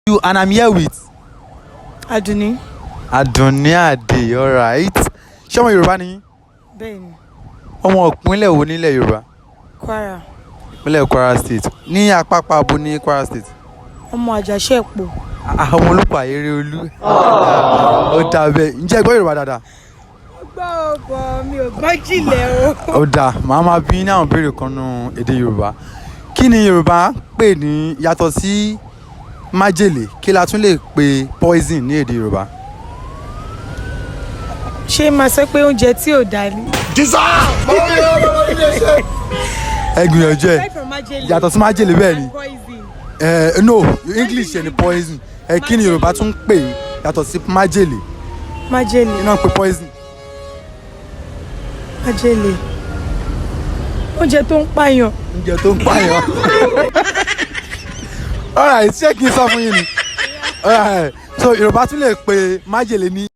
You and I'm here with Adunni. Adunni Ade. Alright. Ṣé ọmọ Yorùbá ni yín? Bẹ́ẹ̀ni. Ọmọ ìpínlẹ̀ wo nílẹ̀ Yorùbá? Kwara. Ìpínlẹ̀ Kwara State. Ní apápá abo ní Kwara State? Ọmọ Àjàṣẹ́pọ̀. Ah, ọmọ olùkọ́ ayéré olú. Ó dà bẹ́ẹ̀. Ǹjẹ́ ẹ gbọ́ Yorùbá dáadáa? Gbọ́ ọ̀bọ̀, mi ò gbọ́ jìnlẹ̀ o. Ó dáa, màá máa bí ní àwọn ìbéèrè kan nínú èdè Yorùbá. Kí ni Yorùbá pè ní yàtọ̀ sí májèlé? Kí la tún lè pe poison ní èdè Yorùbá? Ṣé máa sọ pé oúnjẹ tí ò dáa ni? Ẹ gbìyànjú ẹ. Aside from májèlé. Yàtọ̀ sí májèlé, bẹ́ẹ̀ ni. And poison. Ẹ no, English ẹ ní poison. Ẹ kí ni Yorùbá tún pè yàtọ̀ sí májèlé? Májèlé. Kí náà pè poison? Májèlé. Oúnjẹ tó ń pààyàn. Oúnjẹ tó ń pààyàn. Alright, ṣé kí n sọ fún yín ni? Alright, so Yorùbá tún lè pe májèlé ní